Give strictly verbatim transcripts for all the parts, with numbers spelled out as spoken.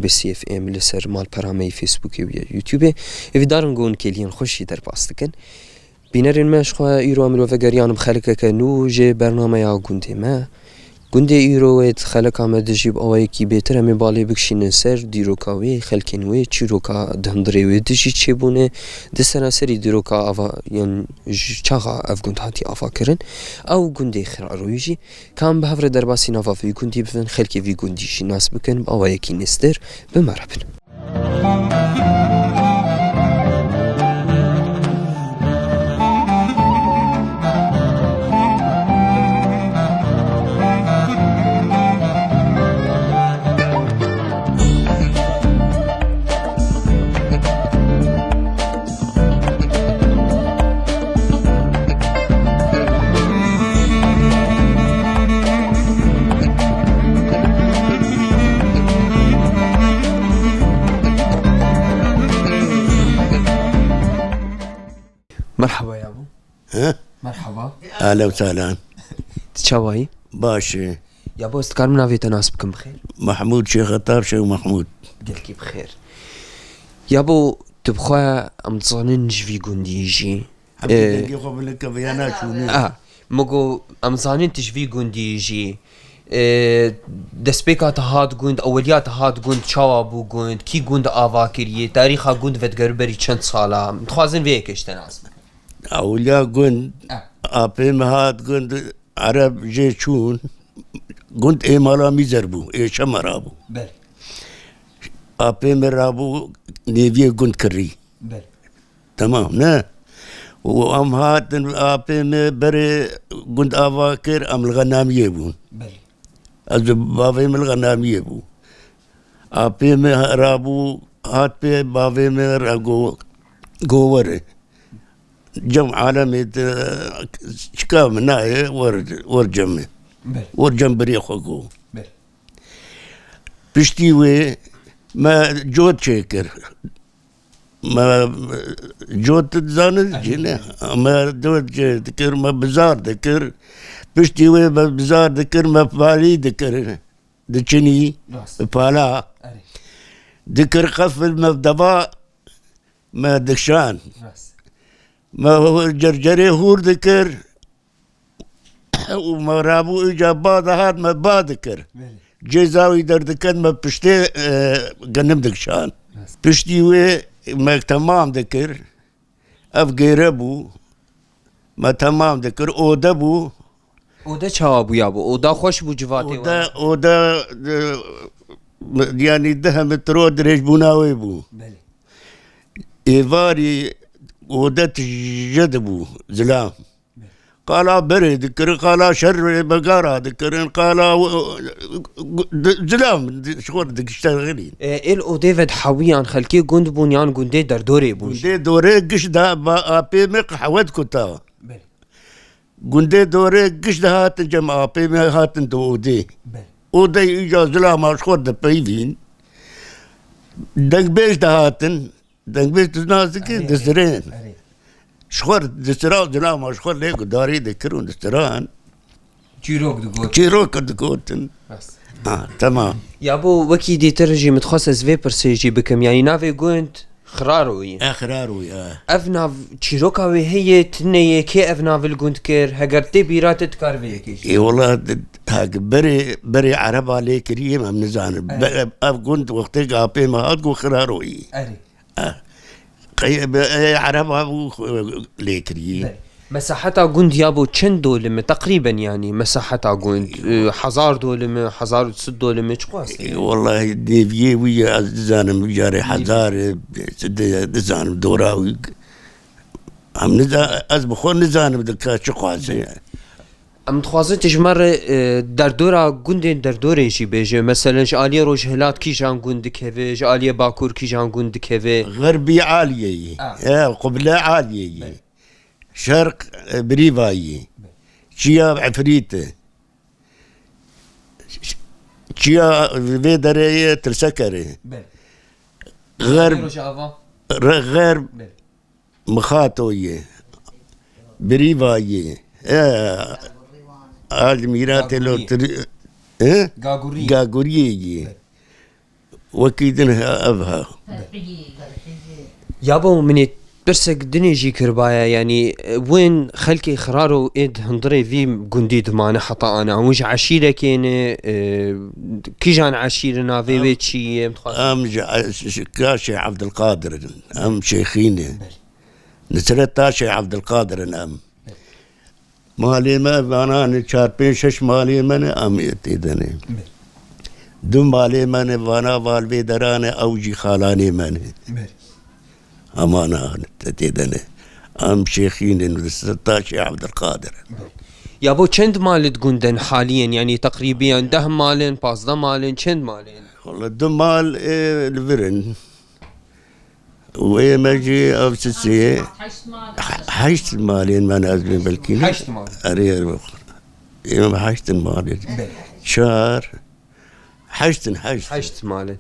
B C F M li ser malpera me yê Facebookê û ya YouTubeê. Hêvîdar in ku hûn kêliyên xweş jî derbas dikin. Bînerên me, ji xwe îro em li we vegeriyan bi xelkeke nû ji bernameya gundê me. Gundê îro wê di xeleka me dijî bi awayekî bêtir em ê balê bikişînin ser dîroka wê, xelkên wê, çîroka di hundirê wê dijî çêbûne, di seraserî dîroka ava, yan ji çaxa ev gund hatî avakirin. Ew gundê Xiraroyî jî, ka em bi hev re derbasî nava vî gundî bibin, xelkê vî gundî jî nas bikin, bi awayekî nêztir bi me re bin. Merhaba yabo. He? Merhaba. Ahlen sahlen. Tu çawa yî? Baş e. Yabo, ez dikarim navê te nas bikim, bi xêr? Mahmûd Şêx Etab Şêx Mahmûd. Gelkî bi xêr. Yabo, tu bi xwe em dizanin ji vî gundî jî. Em Ee, dengê xwe bilike viya naçûnî. Ah, min got, em zanin tu ji vî gundî jî. Ee, destpêka te hat gund, eweliya te hat gund, çawa bû gund, kî gund ava kiriye, tarîxa gund vedigeru berî çend sala? Em dixwazin vê yekê ji te nas bikin. Eweliya gund, Ah. apê me hat gund, Ereb jê çûn, gund ê mala Mîzer bû, ê Şema rabû. Belê. Apê me rabû, nêviyê gund kirî. Belê. Temam, ne? Û em hatin, apê me berê gund ava kir, em li Xenamiyê bûn. Belê. Ez û bavê min li Xenamiyê bû. Apê me rabû, hat pê bavê me re got, got were. Cem alemê te çika min nayê, wer, wer cem me. Belê. Wer cem birê xwe got. Belê. Piştî wê me cot çêkir. Me cot dizanit Erê. cî ne? Me cot çê dikir, me bizar dikir. Piştî wê me bizar dikir, me palî dikir. Diçinî Rast. pala. Erê. Dikir qefil me deva me dikşan. Rast. Me cercerê hûr dikir. Û me rabû îca ba dihat me ba dikir. Belê. Cêza wî derdiket me piştê, e, genim dikşan. Rast. Piştî wê me temam dikir. Ev gêre bû. Me temam dikir. Ode bû. Ode çawa bû yabo? Oda xweş bû civatê Ode, we? ode, e, yanî deh metro dirêjbûna wê bû. Belê. Êvarî ode tije dibû, zilam. Qala berê dikirin, qala şerê begara dikirin, qala, e, e, di-, zilam di-, ji xwe dikişte xirîn. E, êl odê ve dihewiyan xelkê gund bûn yan gundê derdorê bûn jî? Gundê dorê giş da ba apê me qehwe dikuta. Belê. Gundê dorê giş dihatin cem apê me hatin di odê. Belê. Odeyê îca zilama ji xwe dipeyvîn. Dengbêj dihatin. Dengbêj tu nas dikî, Erê, erê, dizirên. erê. Ji xwe disira zilama ji xwe lê gudarî dikirin, disiran. Çîrok digot. Çîrok digotin. Bes. Ha, temam. Yabo, wekî dîtir jî min dixwest ez vê pirsê jî bikim. Yanî navê gund Xiraroyî. E, Xiraroyî, e. Ev nav çîroka wê heye, tune ye, kê ev navê li gund kir? Heger tê bîra te dikar vê yekê jî. Ê, wela, hek berê, berê ereba lê kiriye, em nizanin. Evet. Be-, ev gund wextê apê me hat got Xiraroyî. Erê. E, qey-, be-, e, ereba bû, e, lê kiriye. Belê. Mesaheta gund yabo çend dolim e? Teqrîben yanî mesaheta gund, e, hezar dolim e, hezar û sed dolim e, çiqas e? E, wellahî nêviyê wî ye, ez dizanim, carê Nêviyê. hezar e, di-, dizanim dora wî. Em niza-, ez bi xwe nizanim dika çiqas e. Em dixwazin tu ji me re, e, derdora gundên derdorê jî bêje. Meselen ji aliyê rojhilat kîjan gund dikeve, ji aliyê bakur kîjan gund dikeve? Xerbî aliyê yî. Ah. E, qubile aliyê yî. Belê. Şerq, e, Birîvayî. Belê. Çiya Efrît e. Çiya vê derê ye Tirseker e. Belê. Xerb, Rojava. Re-, xerb, Belê. Mixatoyê, Birîvayê, e, Almîra Gaguriyê. Têlotiri, e? Gaguriyê. Gaguriyê yê. Evet. Wekî din he, ev he. Yabo, min ê pirsek dinê jî kiribaye, yanî, e, wên xelkê Xiraro ê di hundirê vî gundî dimane heta ana. Hûn ji eşîrekê ne, e, kîjan eşîr in, navê wê çi ye? Em dixwazin Em ji, ji Kaşê Evdilqadir in. Em şêxî ne. Belê. Nisret Taşê Evdilqadir in em. Malê me vana ne, çar pênc şeş malê me ne, em ê tê de ne. Belê. Du malê me ne, vana Valvê Dera ne, ew jî xalanê me ne. Belê. Hemana ne, te tê de ne. Em şêxî ne, Nisret Taşê Evdilqadir. Belê. Yabo, çend mal di gund in haliyên, yanî teqrîbiyan deh mal in, pazdeh mal in, çend mal in? Wala du mal, e, li vir in. Wê me jî ev sisê, heşt malên me ne, ez bê belkî ne. Heşt mal. Erê, erê. Ê me heşt in malê. Belê. Çar. Heşt in, heşt. Heşt malên.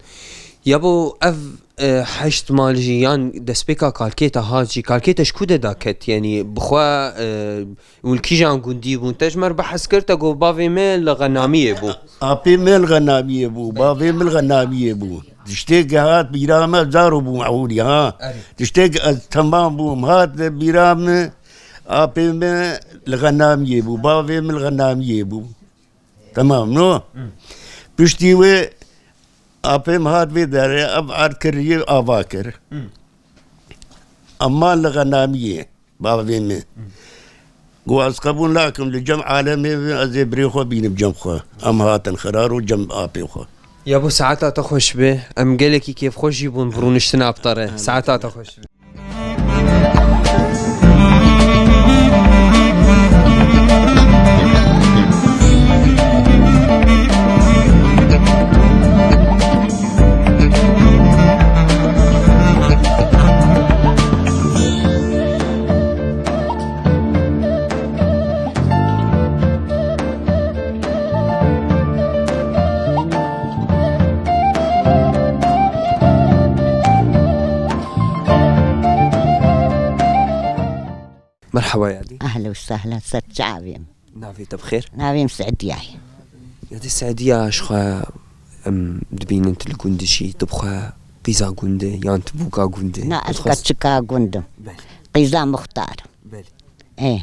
Yabo, ev, e, heşt mal jî yan destpêka kalkê te hat jî, kalkê te ji ku de daket? Yanî, bi xwe, e, Û li kîjan gundî bûn? Te ji me re behs kir, te got, bavê me li Xenamiyê bû. Apê me li Xenamiyê bû, bavê min li Xenamiyê bû. Tiştê ke hat bîra me, zaro bûm ewilî, ha. Erê. Tiştê ke ez temam bûm, hat bîra me, apê me li Xenamiyê bû, bavê min li Xenamiyê bû. Temam, no? Hı. Piştî wê apê min hat vê derê, ev erd kir, yê ava kir. Hı. Ema li Xenamiyê. Bavê min. Got, ez qebûl nakim, li cem alemê bin, ez ê birê xwe bînim cem xwe. Em hatin Xirar û cem apê xwe. Yabo, saeta te xweş be. Em gelekî kêfxweş jî bûn bi rûniştina bi te re. Saeta te xweş be. Merhaba yadî. Ehlen û sehlen, ser çavê min. Navê te bi xêr? Navê min Seediye ye. Yadî Seediye, ji xwe em dibînin tu li gund dijî, tu bi xwe qîza gund î yan tu bûka gund î? Na, ez Dixwest- keçika gund im. Belê. Qîza Muxtar im. Belê. Ê.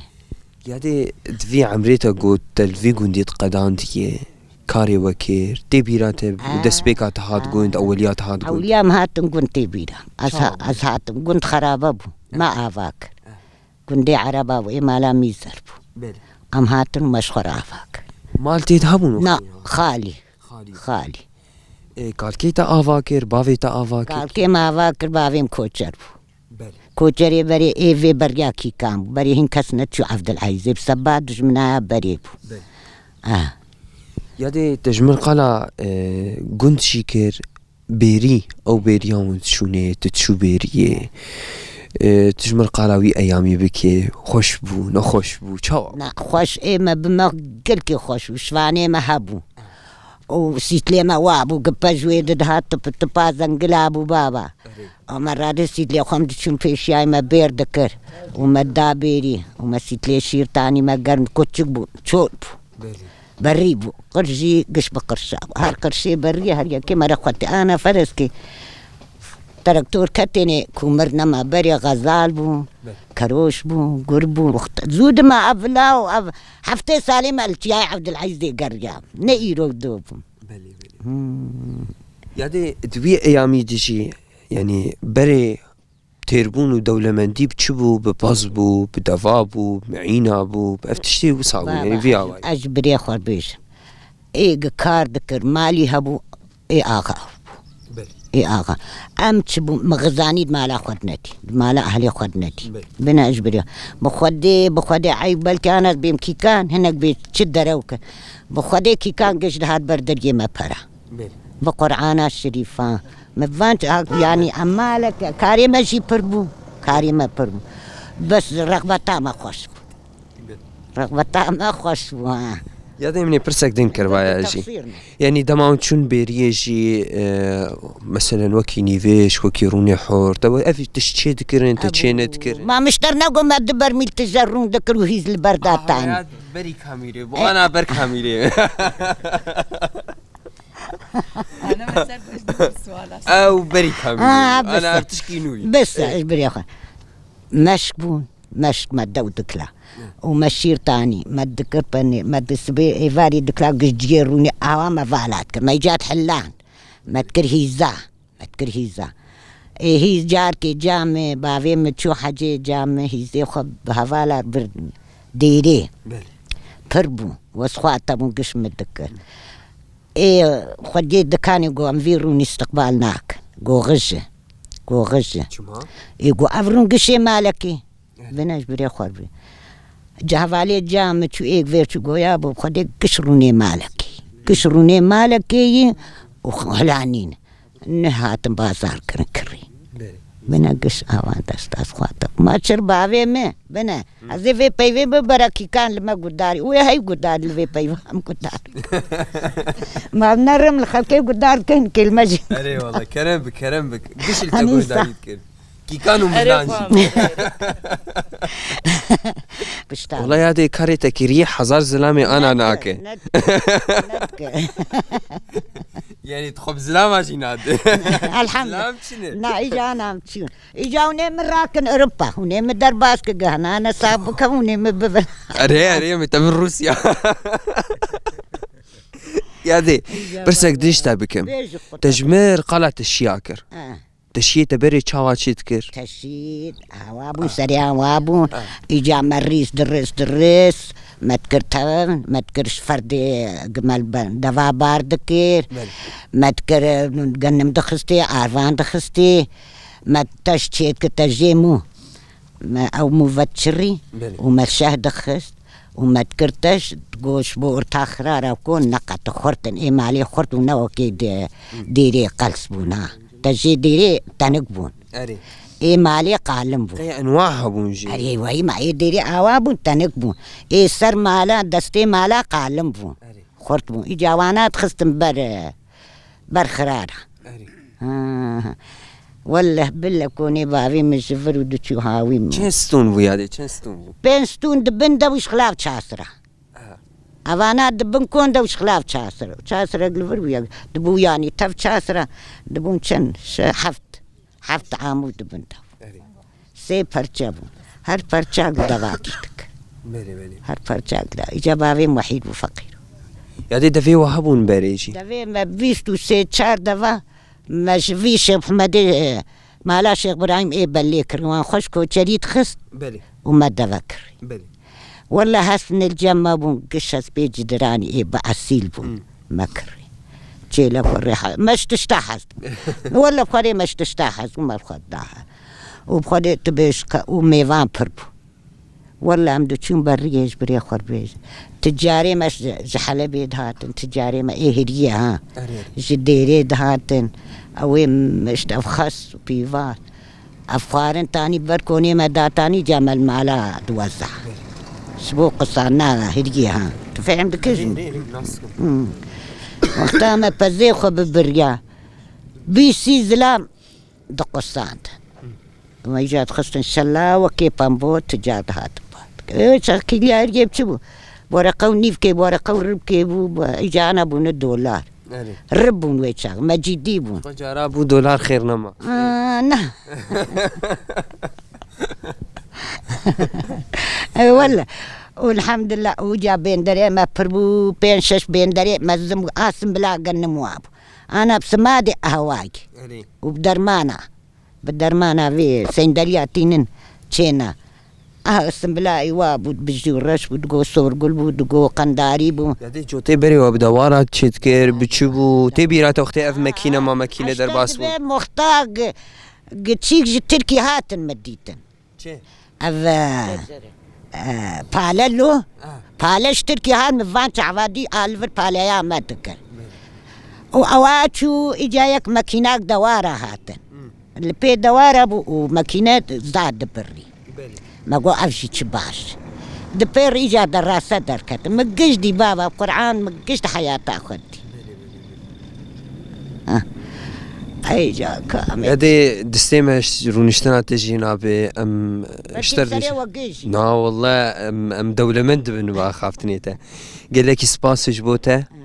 Yadê di vî emrê te got, te li vî gundî diqedandiye, karê we kir, tê bîra te, Aa. destpêka te hat gund, Aa. eweliya te hat gund? Eweliya min hatin gund tê bîra. Ez Çawa ha-, bû? ez hatim gund xerabe bû. Me ava kir. Gundê Ereba bû, ê mala Mîzer bû. Belê. Em hatin û me ji xwe re ava kir. Mal tê de hebûn Na, wextê ya? xalî. Xalî. Xalî. Ê, kalkê te ava kir, bavê te ava kir? Kalkê me ava kir, bavê min koçer bû. Belê. Koçerê berê ê vê beriya kîkan bû. Berê hin kes neçû Evdilezîzê, bi seba dijminaya berê bû. Belê. Ah. Yadê te ji min qala, e, gund jî kir, bêrî, ew bêriya hûn diçûnê, tu diçû bêriyê. E, tu ji min qala wî eyamî bikê, xweş bû, nexweş bû, çawa bû? Na, xweş ê me bi me gelkî xweş bû, şivanê me hebû. Û sîtlê me wa bû, gipe ji wê didihat, tipi tipa zengila bû baba. Erê. Û me radê sîtlê xwe em diçûn pêşiyayê me bêr dikir. Û me da bêrî. Û me sîtlê şîrtanî me germ, kuçik bû, çol bû. Belê. Berî bû. Qirş jî giş bi qirşa bû. Her qirşê berî her yekê me re xwetî. Ana ferez kê. Traktor ketênê ku mir nema berê xezal bû, Belê. keroş bû, gur bû. Wext zû dima ev vila û ev heftê salê me li çiyayê Evdilezîzê geriya. Ne îro do bûm. Belê, belê. Hmm. Yadê di wî eyamî de jî, yanî berê têrbûn û dewlemendî bi çi bû? Bi pez bû, bi deva bû, bi mîna bû, bi ev tiştê wisa bû, Baba, yanî vî awayî. Ez ji birê xwe bêjim. Ê gi kar dikir, malî hebû, ê axa bû. Belê. Ê axa. Em çi bû, min xizanî di mala xwe dinedî. Di mala ehlê xwe dinedî. Belê. Bine ji birê. Bi Xwedê, bi Xwedê eyb belkî ana bêm kîkan, hinek bê çi derew ke. Bi Xwedê kîkan giş dihat ber deriyê me pera. Belê. Bi Qur'ana şerîfa. Me van, yanî, em malek, karê me jî pir bû. Karê me pir bû. Bes rexbeta me xweş bû. Rexbeta me xweş bû, ha. Ya dê min ê pirsek din kiribaye jî. Teqsîr ne. Yanî dema hûn çûn bêriyê jî, e, meselen wekî nîvêj, wekî rûnê hor, te ev tişt çê dikirin, te çê nedikirin? Ma mişter negot me di bermîl tije rûn dikir û hîz li ber da tanî. Berî kamîrê, bu ana ber kamîrê. Ana mesela bu suala. Ew berî kamî. Ha, bes. Ana ev tişkî nû yî. Bes, ez birê xwe. Meşk bûn, meşk me dew dikla. Û me şîr tanî, me dikir penê, me di sibê êvarî dikla giştiyê rûnê awa me vala dikir. Me îcat hillan. Me dikir hîza. Me dikir hîza. Ê hîz carkê camê, bavê min çû hecê camê hîzê xwe bi hevala bir dêrê. Belê. Pir bû. Wes xwe te bûn giş min dikir. Ê xwediyê dikanê got, "Em vî rûnî istiqbal nakin." Got, "Xije." Got, "Xije." Çima? Ê got, "Ev rûn gişê malekê." Bine ji birê xwe bî. Ca hevalê ca min çû êk vêr çû goya bû, "Xwedê giş rûnê malekê." Giş rûnê malekê yî û hilanîn. Nehatin bazar kirin kirî. Belê. Bine giş awan dest ez xwe te. Ma çir bavê me, bine. Ez ê vê peyvê bi berekîkan li me gudarî. Wê hey gudarî li vê peyva em gudarî. Ma ne rim li xelkê gudar dikin, kelme jî. Erê wala, kerem bi, kerem bi. Giş li te guhdarî dikin. Kîkan û milan jî. Pişta. Wala yadê karê te kirî hezar zilamê ana nake. Net, net, net. Yani tu xwe bi zilama jî nade. Elhamdülillah. Zilam çi ne? Na, îca anam çi. Îca hûnê min rakin Ewropa. Hûnê min derbas ki gehna ne sab bike hûnê min bibin. Erê, erê, min te min Rûsya. Yadê, pirsek din ji te bikim. Bêjî xwe. Te ji min qala te şiya kir. Ha. Te şiyê te berê çawa çê dikir? Te şî, awa bû, serê awa bû. Îca me rîs diris diris. Me dikir tevin, me dikir ji ferdê gimel be-, deva bar dikir. Belê. Me dikir, e, genim dixistê, arvan dixistê. Me teş çê dikir, te jê mû. Me ew mû vet çirî. Belê. Û me şeh dixist. Û me dikir teş, digot ji bo orta xirara kon neqet xurt in. Ê malê xurt û ne wekê de-, dêrê qels bûn ha. Te jê dêrê tenik bûn. Erê. Ê malê qalim bû. Qey enwa hebûn jî. Erê, wayî ma ê dêrê awa bûn, tenik bûn. Ê ser mala, destê mala qalim bûn. Erê. Xurt bûn. Îca wana dixistin ber, ber xirara. Erê. Ha, ha. Welleh billeh konê bavê min ji vir û diçû hawî min. Çend stûn bû yadê, çend stûn bû? Pênc stûn di bin de û ji xilav çasira. Aha. Evana di bin kon de û ji xilav çasira. Çasirek li vir bû ya. Dibû yanî tev çasira. Dibûn çend? Şe-, heft. Heft amû di bin de. Erê. Sê perçe bûn. Her perçak devakî dik. Belê, belê. Her perçak da. Îca bavê min wehîd bû feqîr. Yadê devê we hebûn berê jî? Devê me bîst û sê çar deva. Me ji vî Şêx Mihemedê, e, mala Şêx Birahîm ê belê kirin. Wan xweş koçerî dixist. Belê. Û me deve kirî. Belê. Wele hesnil cem me bûn, giş hespê cidiranî ê bi esîl bûn. Hmm. Me kirî. Çêle xwe rê he-, me ji tişta hez dibû. Wele xwe rê me ji tişta hez bû, me xwe da he. Û bi xwe rê tu bêj ke û mêvan pir bû. Wele em diçûn berriyê ji birê xwe bêj. Ticarê me ji, ji Helebê dihatin, ticarê me ê hiriyê ha. Erê, erê. Ji dêrê dihatin. Ew ê mişt ev xes û pîvan. Ev xwarin tanî ber konê me datanî camel mala duwezda. Ji bo qisana hirgê ha. Tu fehm dikir jî? Rê, rê, rê, nas kim. Hmm. Wexta me pezê xwe bibiriya. Bîsî zilam diqusand. Me îca dixistin şela wekê pembo tu ca dihat. Ê, çax kîliya hirgê çi bû? Boreqe û nîvkê, boreqe û ribkê bû, îca ana bûne dolar. Erê. Rib bûn wê çax, me cidî bûn. Xwe cara bû dolar xêr nema. Aa, na. E, wele. Elhamdülillah, uca bênderê me pir bû, pênc şeş bênderê mezin bû, asim bila genim wa bû. Ana bi simadê ehwagî. Erê. Û bi dermana. Bi dermana vê sendeliya tînin çêna. Ah, Simbila ê wa bû, bijî û reş bû, digo sorgul bû, digo qendarî bû. Ya dê cotê berê we bi dewara çêdikir, bi çi bû? Tê bîra te wextê ev mekîne ma mekîne derbas bû? Moxta gi-, giçîk ji Tirkî hatin min dîtin. Çi? Ev, e, e, pale lo. Ah. Pale ji Tirkî hat min van çava dî a li vir paleya me dikir. Û ewa çû îca yek mekînak dewara hatin. Hmm. Li pê dewara bû û mekîne zad dibirî. Belê. Me got, "Ev jî çi baş." Di pê re îca de rase derketin. Min giş dî bava Quran, min giş di heyata xwe dî. Belê, belê, belê. Ha. Ey ca ka, em Ya dê distê me ş-, rûniştina te jî nabe, em Belkî ji te serê rûniş-, we giş jî. Na, welle, em, em dewlemend dibin bi axaftinê te. Gelekî spas ji bo te. Ha,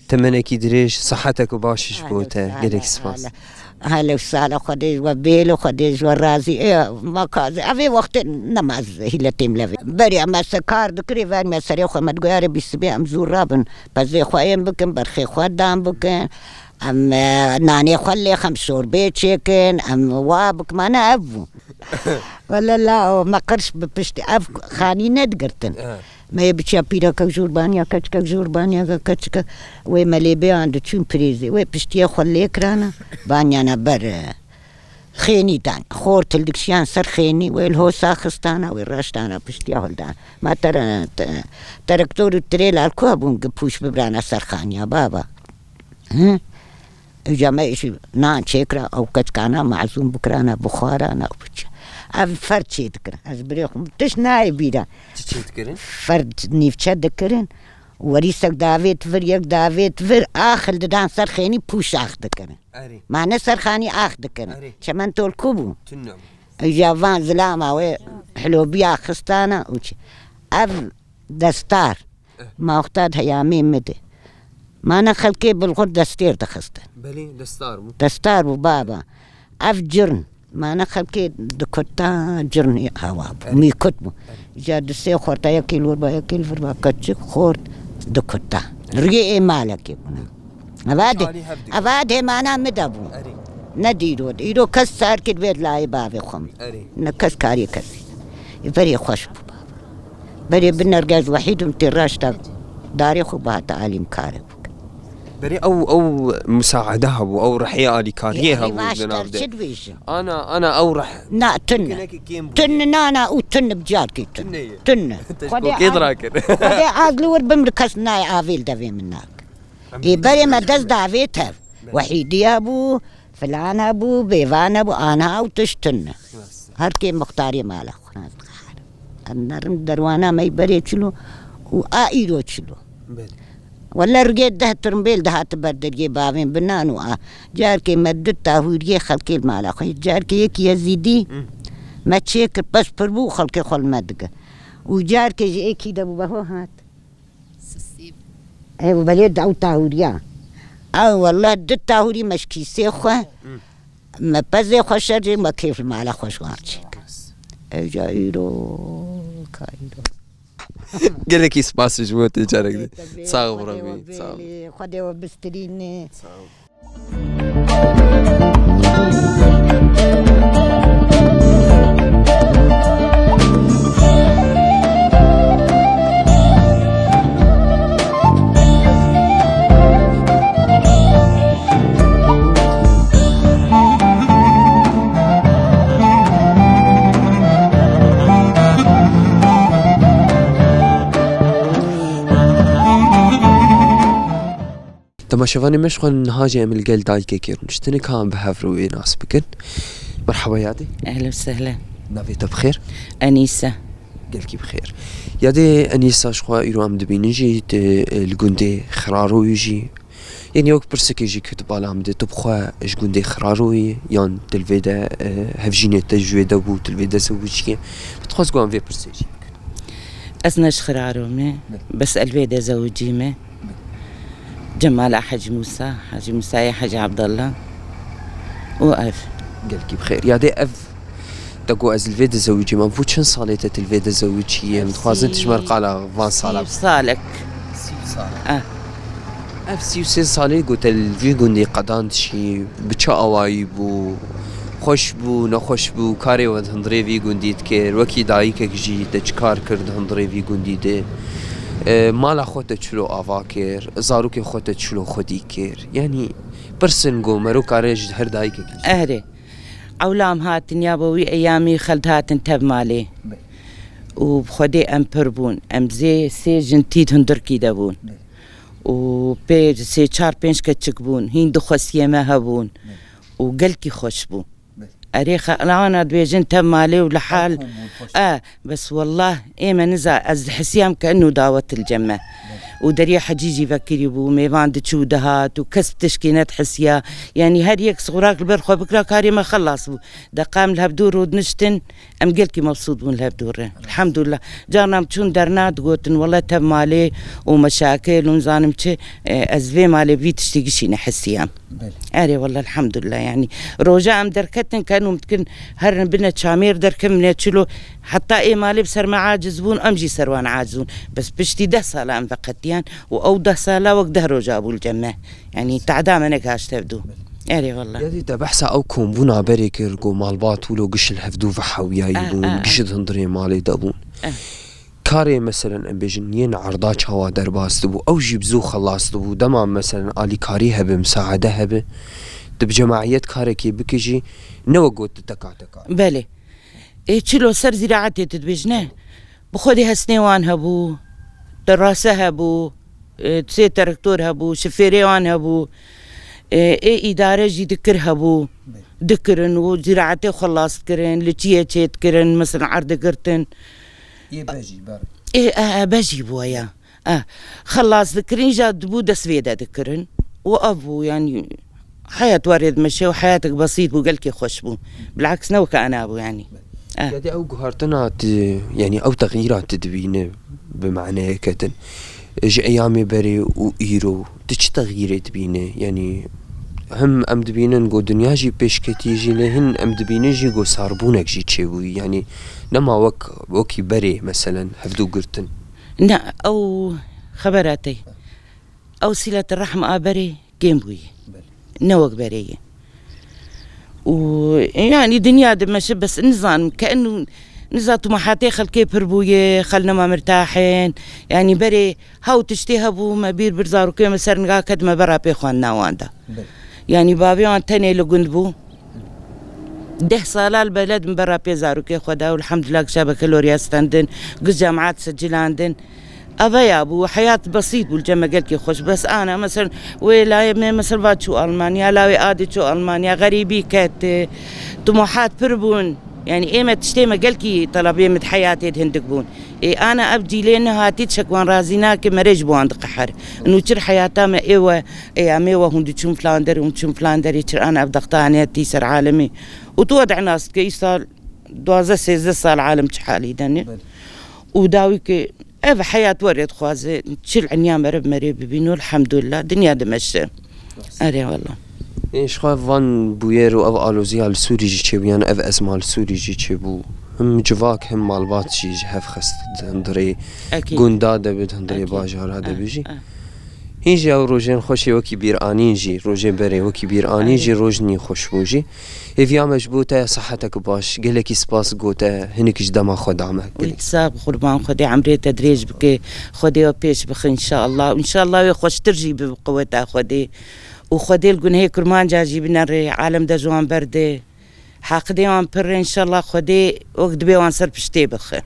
Temenekî dirêj, sihetek û baş ji bo te. Gelek spas. Hele û sala Xwedê ji we bêl û Xwedê ji we razî. Ê, ma kazê. Evê wextê nema ez hîletê min levê. Berê em se kar dikirê, ver me serê xwe me digoyarê bî sibê em zû rabin. Pezê xwe ên bikin, berxê xwe dan bikin. Em, e, nanê xwe lêxin, şorbê çêkin, em wa bikin. Mane ev bû. Wele la, o, me qirş bi piştî. Ev xanî nedigirtin. He. Me yê biçiya pîrekek jûr baniya keçikek, jûr baniya keçikek. Wê me lê bêyan diçûn prêzê. Wê piştiyê xwe lê kirana. Baniyana ber, e, xênî dan. Xort hildikşiyan ser xênî. Wê li hosa xistana. Wê raştana piştiya hildan. Ma tere-, te-, terektor û tirêla li ku hebûn gi pûş bibrana ser xaniya baba. Hı? Îca me îşî nan çêkira, ew keçkana mezûn bikirana, bixwarana û biçe. Ev ferd çê dikirin. Ez birê xwe tişt nayê bîra. Çi çê dikirin? Ferd nîvçe dikirin. Werîsek davêt vir, yek davêt vir, ax hildidan ser xênî pûş ax dikirin. Erê. Ma ne ser xanî ax dikirin. Erê. Çemen tol ku bû? Tune bû. Îca van zilama wê hilobiya xistana û çi. Ev destar. Eh. Ma wexta di heyamê min de. Mane xelkê bilxur destêr dixistin. Belê, destar bû. Destar bû baba. Ev cirn. Mane xelkê dikutta cirn hewa bû. Evet. Mîkut bû. Evet. Ja di sê xorta yekî li wir ba, yekî li vir ba, keçik xort dikutta. Riyê ê malekê bûne. Eva de, eva de mana min de bû. Erê. Ne dîro de. Îro kes sar kir vê layê bavê xwe min. Erê. Ne kes karê kesî. Ê verê xweş bû baba. Berê bi nergez wehîd û tê raşta darê xwe bihata alîm kare bû. Berê ew, ew musaade hebû, ew rihê alîkariyê hebû di nav de. Çi dibêjin? Ana, ana ew rih. Na, tune. Tune, na, na, û tune bi carkê tune. Tune ye. Tune. Te ji kokê dirakir. Xwedê az li wir bim li kes nayê avêl devê min nak. Ê berê me dest davê tev. Wehîdiya bû, filana bû, bêvana bû, ana ew tişt tune. Her kê muxtarê mala xwe. Em nerin derwana me berê çilo û a îro çilo. Belê. Wele rigê deh tirmbêl dihati ber dergê bavên bi nan û a. Carkê me du tahûriyê xelkê li mala xwe. Carkê yekî Yezîdî me çêkir pez pir bû û xelkê xwe li me dike. Û carkê ji êkî de bû beho hat. Sisî. Ew belê de ew tahûriya. Ew wele du tahûrî me ji kîsê xwe. Me pezê xwe şerjê me kêf li mala xwe ji wan çêk. Ev ca îro, ka îro. Gelekî spas ji bo te carek din. Sağ ol, Xwedê Rabî, we sağ ol. Bêlî, Xwedê we bistirînê. Sağ ol. Temaşevanê me, ji xwe niha jî em li gel dayikekê rûniştine, ka em bi hev re wê nas bikin. Merhaba yadê. Ehlen sehlen. Navê te bi xêr? Enîse. Gelkî bi xêr. Yadê Enîsa, ji xwe îro em dibînin jî, tu, e, li gundê Xiraroyê jî. Yanî wek pirsekê jî ket bala min de, tu bi xwe ji gundê Xiraroyê yan tu li vê de, e, hevjînê te ji wê de bû, tu li vê de zewiciyê? Min dixwest ku em vê pirsê jî bikin. Ez ne ji Xiraro me, bes ez li vê de zewicî me. Cemala Hecî Mûsa, Hecî Mûsayê Hecî Abdullah û ev. Gelkî bi xêr. Yadê ev Te got ez li vê dizewicî me. Bû çend salê te tu li vê dizewicî ye? Em dixwazin tu ji me re qala van sala bikî. Sî salek. Sî sal. Eh. Ev sî û sê salê ku te li vî gundî qedandişî, bi çi awayî bû? Xweş bû, nexweş bû? Karê we di hundirê vî gundî dikir? Wekî dayikek jî te çi kar kir di hundirê vî gundî de? E, mala xwe te çilo ava kir? Zarokê xwe te çilo xwedî kir? Yanî pirsin ku mero kare ji her dayikekî jî. Erê. Ewlam hatin ya bo wî eyamî xeld hatin tev malê. Be. Û bi Xwedê em pir bûn. Em zê sê jin tî di hundirkî de bûn. Be. Û pê sê çar pênc keçik bûn. Hîn du xwesiyê me hebûn. Be. Û gelkî xweş bû. Be. Erê xelana dibêjin tev malê û li hal. Ew ku bûn xweş. E, bes wellah ê me niza ez dihisiyam ke eno dawet li cem me. Be. û deriyê hecî jî vekirî bû, mêvan diçû dihat û kes bi tişkî nedihisiya. Yanî her yek sixurak li ber xwe bikira, karê me xelas bû. Deqa em li hevdû rûdiniştin, em gelkî mebsût bûn li hevdû re. Elhamdulillah. Carna em çûn derna digotin, wele tev malê û meşakil û nizanim çi, e, ez vê malê vî tiştî gişî nehisiyam. Belê. Erê, wele elhamdulillah, yanî roja em derketin, ken û dikin, herin bine çamêr derkin, bine çilo, heta ê malê bi ser me aciz bûn, em jî ser wan aciz bûn. Bes piştî deh sala em veqetiyan û ew deh sala wek deh roja bû li cem me. Yanî tehda me negaşt hevdû. Erê, wele. Ya dî te behsa ew kombûna berê kir, ku malbat wilo giş li hevdû vehewiyayî Ah, bûn, ah, ah. giş di hundirê malê de bûn. Eh. Karê, meselen, em bêjin, yên erda çawa derbas dibû, ew jî bi zû xelas dibû. Dema, meselen, alîkarî hebe, misaade hebe, tu bi cemaiyet karekê bike jî, ne wek got tu teka teka. Belê. Ê, çilo ser zîraetê tu dibêjine? Bi xwedê hesnê wan hebû, terase hebû, ê, sê terektor hebû, şifêrê wan hebû, ê, ê îdare jî dikir hebû, Belê. dikirin û zîraetê xelas dikirin, li çiyê çê dikirin, mesela erd digirtin. Yê bejî, ber. Ê, e, e, bejî bû ya. E, xelas dikirin, îja dibû dest vê de dikirin. Û ev bû, yanî, heyat warê dimeşe û heyatek besît bû, gelkî xweş bû. Bilaks ne weke ana bû, yanî. E. Ya dê ew guhartina tu, yanî ew texyîra tu dibîne bi maneyeke din. Ji eyamê berê û îro, tu çi texyîrê dibîne? Yanî, him em dibînin ku dinya jî pêşketî jî, lê hin em dibînin jî ku sarbûnek jî çêbûyî. Yanî, nema wek, wekî berê, meselen, hevdû girtin. Ne, ew xebera te ye. Ew sîlete rehm a berê kêm bûyî. Belê. Ne wek berê ye. Û, yanî, dinya dimeşe, bes nizanim, ke inu, niza tumahatê xelkê pir bûye, xel nema mirtahên. Yanî, berê hew tiştê hebû, me bîr bir zarokê me ser niga ket, me bera pê xwendina wan de. Belê. Yanî, bavê wan tenê li gund bû. Deh sala li beled min bera pê zarokê xwe de û elhamdulillah gişa bekeloriya stendin, giş cemaat sicilandin. Eve ya bû, heyat besît bû, li cem me gelkî xweş. Bes ana, meselen, wê layê me, mesel, va çû Almanya, lawê adê çû Almanya, xerîbî ket, tumahat pir bûn. Yanî ê me tiştê me gelkî telebê me di heyatê de hindik bûn. Ê ana ev cîlê nehatî çek wan razî nake, merê ji bo wan diqeher. Nûçir heyata me ê we, ê em ê we hûn diçûn filan derê, hûn diçûn filan derê, çir ana ev dexta hanetî ser alemê. Û tu we de nas dike, îsal duwazdeh sêzdeh sal alem çi halî de ne? Belê. Û dawî ki ev heyat werê dixwaze, çil enya meriv merê bibîno, elhamdulillah, dinya dimeşe. Erê, wela. Ê, ji xwe van bûyer û ev aloziya li Sûrî jî çêbû, yan ev ezma li Sûrî jî çêbû. Him civak, him malbat jî ji hev xist di hundirê Ekîd. gunda de bi, di hundirê Ekîd. bajara de Ah, bi jî. ah. Hîn jî ew rojên xweşê wekî bîranîn jî, rojê berê wekî bîranîn Erê. jî roj nî xweş bû jî. Hêviya me ji bo te ya sihetek baş, gelekî spas gote, hinek ji dema xwe da me. Wî Gelekî. Sağ bi qurban Xwedê emrê te dirêj bike, Xwedê we pêş bixe înşallah. Û înşallah wê xweştir jî bi bi quweta Xwedê. Û Xwedê li gunehê kurmanca jî binerê, alem de ji wan berde. Haqidê wan pir e, înşallah Xwedê wek dibê wan ser piştê bixe.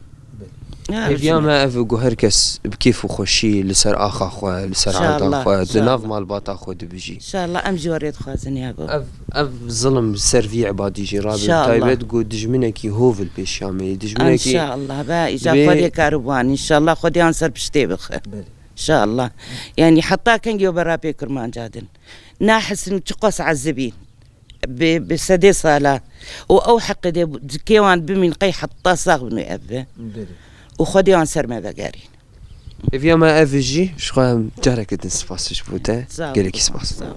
Belê. Ha, Hêviya me ev ku her kes bi kêf û xweşî li ser axa xwe, li ser erda İnşallah, xwe, di nav inşallah. malbata xwe dibijî. İnşallah, em jî werê dixwazin ya bo. Ev, ev zilim ser vî ibadî jî rabe. İnşallah. Taybet ku dijminekî hov li pêşiya me ye. Dijminekî İnşallah, be, îca vê Xwedê kar û wan, înşallah Xwedê wan ser piştê bixe. Belê. İnşallah. Yani heta kengê o berapê kurmanca din. Nahisin çiqas ezibî. Bi, bi sedê sala. Û ew heqê de dikê wan bimîn qey heta sax bin wê ev be. Belê. Û Xwedê wan ser me vegerîn. Hêviya me ev jî, ji xwe em careke din spas ji bo te. Sağ ol. Gelekî spas. Sağ ol.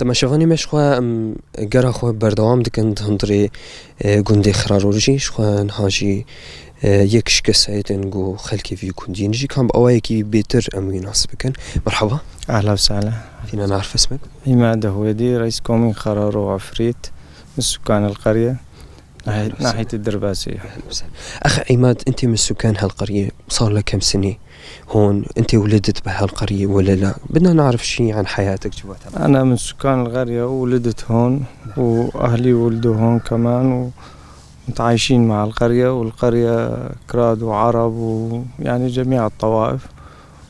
Meşevanê me ji xwe, em gera xwe berdewam dikin di hundirê, e, gundê Xiraror jî. Ji xwe niha jî, e, yek ji kesayetên ku xelkê vî gundî yên jî kan bi awayekî bêtir em wî nas bikin. Merhaba. Ehla ve sehla. Fîna narif ismek? Îmad Hwedî, reîs komîn Xiraro Efrît, min sukan el qerye. Nahî-, nahîtî Dirbasê. Ex Îmad, intê min sukan hel qerye, sar le kem sinî. هون، أنت ولدت بهالقرية ولا لا؟ بدنا نعرف شي عن حياتك جواتها. أنا من سكان القرية وولدت هون، وأهلي ولدوا هون كمان، ومتعايشين مع القرية، والقرية كراد وعرب و، يعني، جميع الطوائف.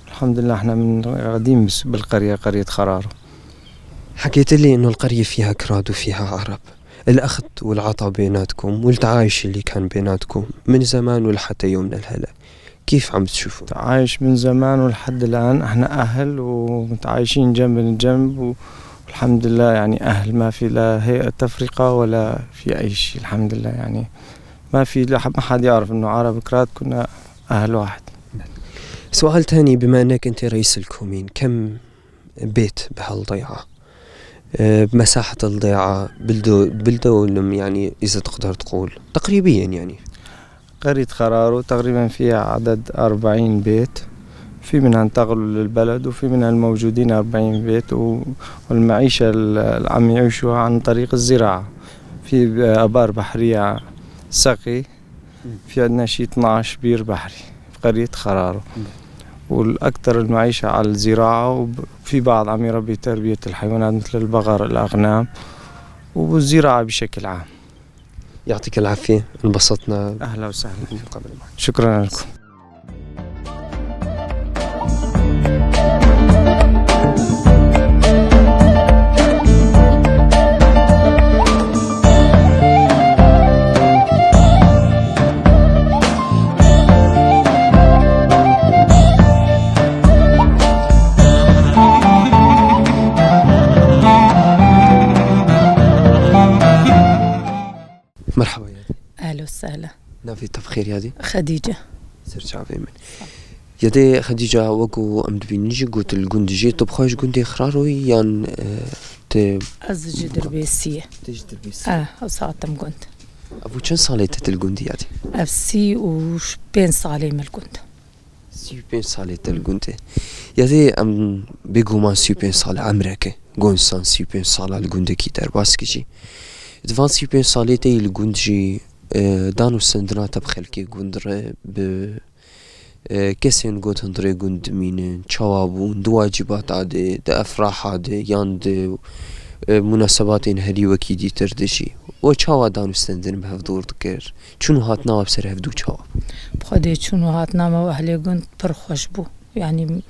الحمد لله، احنا من قديم بس-، بالقرية، قرية خرارو. حكيت لي إنه القرية فيها كراد وفيها عرب، الأخذ والعطا بيناتكم والتعايش اللي كان بيناتكم من زمان ولحتى يومنا الهلأ. كيف عم تشوفوا؟ تعايش من زمان ولحد الآن، احنا أهل ومتعايشين جنب لجنب و-، والحمد لله، يعني، أهل، ما في لا هيئة تفرقة ولا في أي شي، الحمد لله، يعني، ما في، لا ح-، ما حد يعرف إنه عرب كراد، كنا أهل واحد. سؤال تاني، بما إنك أنت رئيس الكومين، كم بيت بهالضيعة؟ آه، بمساحة الضيعة، بالدو-، بالدولم، يعني، إذا تقدر تقول. تقريبيًا، يعني. قرية خرارو تقريبًا فيها عدد أربعين بيت، في منها انتقلوا للبلد وفي منها الموجودين أربعين بيت و-، والمعيشة ال-، اللي عم يعيشوها عن طريق الزراعة. في ب-، آبار بحرية سقي، في عندنا شي اثناعش بير بحري في قرية خرارو. والأكثر المعيشة على الزراعة، وفي بعض عم يربي تربية الحيوانات مثل البقر، الأغنام، والزراعة بشكل عام. يعطيك العافية، انبسطنا. أهلا وسهلا. بالمقابلة معك. شكرًا لكم. مرحبا يا دي. أهلا وسهلا. نافي، تبخير يا دي؟ خديجة. سير شعبي من. يا دي خديجة، وكو أم دبينجي قلت الجندجي، طب خاش جندي خرارو يان، آه، ت-، Ez ji Dirbêsiyê. Tê ji Dirbêsiyê. Eh, ez hatim gund. Ev û çend salê te til gundî ya dî? Ev sî û pênc salê me li gund. Sî û pênc salê te li gund e. Ya dê em bêguman sî û pênc sal emrek e. Go însan sî û pênc sala li gundekî derbas kir jî. Di van sî û pênc salê te yî li gund jî, e, dan û stendina te bi xelkê gund re, bi, e, kesên go di hundirê gund dimînin, çawa bûn, di wacibata de, di efraha de, yan di, e, munasebatên herî wekî dîtir de jî. We çawa dan û stendin bi hev dor dikir? Çûn û hatina we bi ser hevdû çawa bû? Bi Xwedê çûn û hatina me û ehlê gund pir xweş bû. Yanî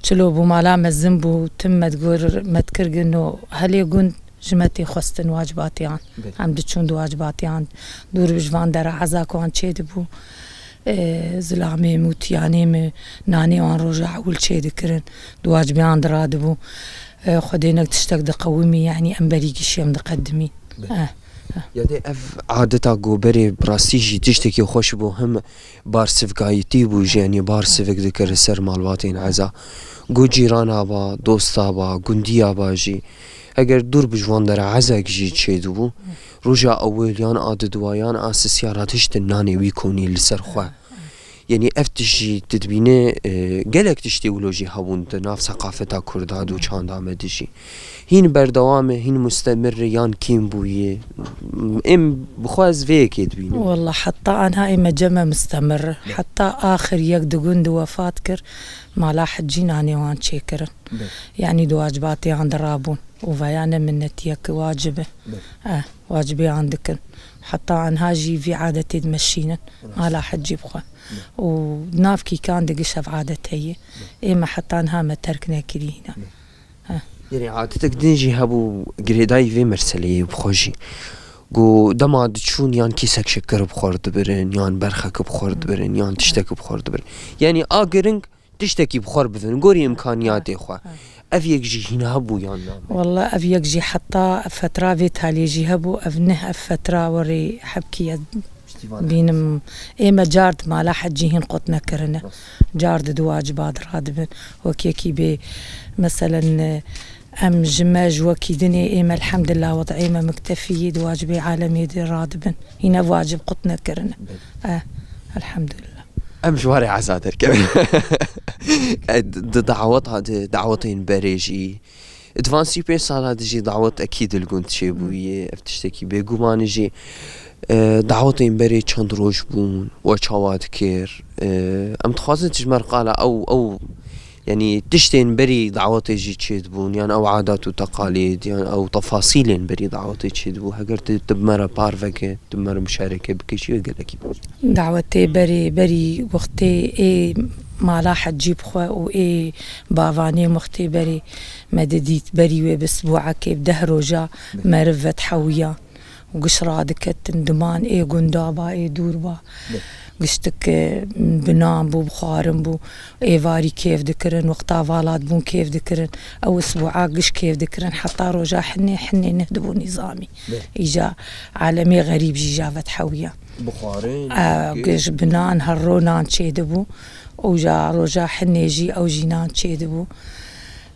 çilo bû, mala mezin bû, tim me digor, me dikir gin û ehlê gund ji me tê xwestin wacibatiyan. Belê. Em diçûn di wacibatiyan. Dûr bi ji van dera eza ku wan çê dibû. E, zilamê min û tiyanê min nanê wan roja ewil çê dikirin. Di wacibiyan diradibû. E, Xwedê nek tiştek diqewimî, yanî em berî gişî em diqedimî. Belê. Eh, eh. Ya dê ev adeta goberê bi rastî jî tiştekî xweş bû, him barsivkayîtî bû jî, yanî barsivik dikir li ser malbatên eza. Go cîrana ba, dosta ba, gundiya ba jî. Eger dûr bi ji wan dera ezek jî çêdibû, roja ewil yan a didwa yan a sisya re tiştin nanê wî konî li ser xwe. Yanî ev tişt jî tu dibîne, e, gelek tiştê wilo jî hebûn di nav seqafeta Kurda de û çanda me de jî. Hîn berdewam e, hîn mustemir e yan kêm bûye? Em bi xwe ez vê yekê dibînim. Wallah, heta anha ê me cem e mustemir. Heta axir yek di gund wefat kir, mala hecî nanê wan çêkirin. Belê. Yanî di wacibatê yan dirabûn. Û veya ne minnetiyek wacib e. Belê. Eh, wacibê yan dikin. Heta anha jî vî adetê dimeşînin. Rast. Mala hecî bixwe. Belê. Û nav kîkan de giş ev adet heye. Belê. Ê me heta niha me terk nekirî hîna. Belê. Heh. Yanî adetek din jî hebû girêdayî vê meseleyê bi xwe jî. Ku dema diçûn yan kîsek şekir bi xwe re dibirin, yan berxek bi xwe re dibirin, yan tiştek bi xwe re dibirin. Yanî a giring tiştekî bi xwe re bivin, gorî îmkaniyatê xwe. Ha. Ev yek jî hîn hebû yan na? Walla ev yek jî heta fetra vê talê jî hebû, ev neh ev fetra werê hebkî ye. Piştî van bînim, ê me car di mala hecî hîn qut nekirine. Rast. Car di di waciba di radibin. Wek yekî bê, meselen, e, Em ji me ji wekî dinê ê me elhamdulillah wed'ê me miktefî yê di wacibê alemê de radibin. Hîne wacib qut nekirine. Eh, elhamdulillah. Em ji warê eza derkevin. E, di, di daweta de, dawetên berê jî. Di van sî pênc sala de jî dawet ekîd li gund çêbûye. Ev tiştekî bêguman e jî. E, dawetên berê çend roj bûn, we çawa dikir? E, em dixwazin tu ji me re qala ew, ew, yanî tiştên berî dawetê jî çêdibûn, yan ew adat û teqalîd, yan ew tefasîlên berî dawetê çêdibû. Heger tu, tu bi me re parve ke, tu bi me re muşareke bike jî wê gelekî baş. Dawetê berê, berî wextê ê mala hecî bixwe û ê bavanê wextê berê me didît, berî wê bi sibûekê bi deh roja meriv vethewiya. û giş radiketin, diman ê gunda ba, ê dûr ba. Be. Giştik, e, binan bû, bi xwarin bû, êvarî kêf dikirin, wexta valat bûn kêf dikirin. Ew isbûa giş kêf dikirin, heta roja hinê, hinê neh dibû nîzamî. Be. Îca alemê xerîb jî ja vethewiya. Bi xwarin, E, kêf. Giş binan her ro nan çêdibû. Û ja roja hinê jî ew jî nan çêdibû.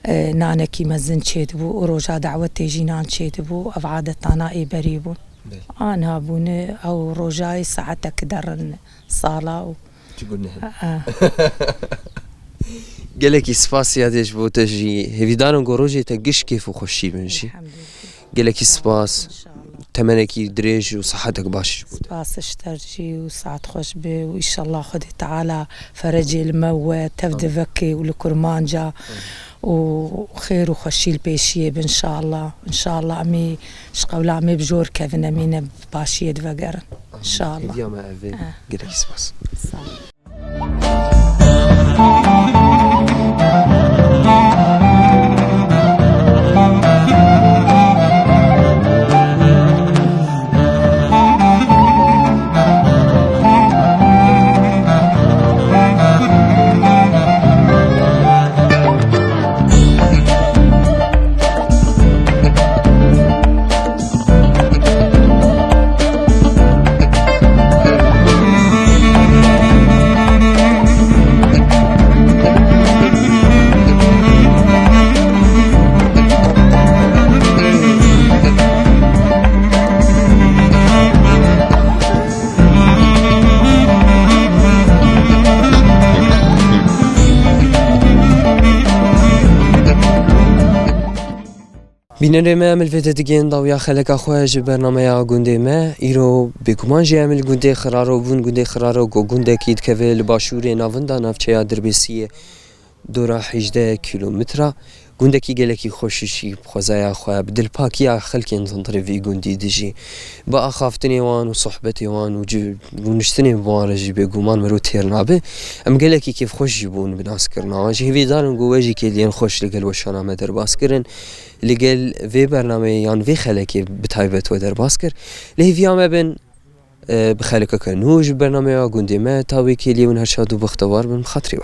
E, nanekî mezin çêdibû û roja dawetê jî nan çêdibû. Ev adetana ê berê bûn. Belê. Anha bûne ew rojayê saetek derin sala û Çi guneh. A. Gelekî spas yadê ji bo te jî. Hêvîdarim ku rojê te giş kêf û xweşî bin jî. Elhamdülillah. Gelekî spas. İnşallah. Temenekî dirêj û sihetek baş ji bo te. Spas ji te jî û saet xweş be û înşallah Xwedê Teala ferecê li me we tev Amin. Diveke û li kurmanca û xêr û xweşî li pêşiyê be înşallah. Înşallah em ê ji qewla em ê bi jor kevin, em ê ne bi başiyê divegerin. Amin. Înşallah. Hêviya me ev e. Eh. Gelekî spas. Sağ ol. Bînerê me, em li vê de digihên dawiya xeleka xwe ji bernameya gundê me. Îro bêguman jî em li gundê Xiraro bûn. Gundê Xiraro ku gundekî dikeve li başûrê navinda navçeya Dirbêsiyê, dora hejdeh kîlometre. Gundekî gelekî xweş jî bi xwezaya xwe, bi dilpakiya xelkên di hundirê vî gundî de jî, bi axaftinê wan û sohbetê wan û ci-, rûniştinê bi wan re jî bêguman mero têr nabe. Em gelekî kêfxweş jî bûn bi naskirina wan jî. Hêvîdar in ku we jî kêliyên xweş li gel weşana me derbas kirin. Li gel vê bernameyê yan vê xelekê bi taybet we derbas kir. Li hêviya me bin, e, bi xelekeke nû ji bernameya gundê me, ta wê kêliyê win her şad û bextewar bin, bi xatirê we.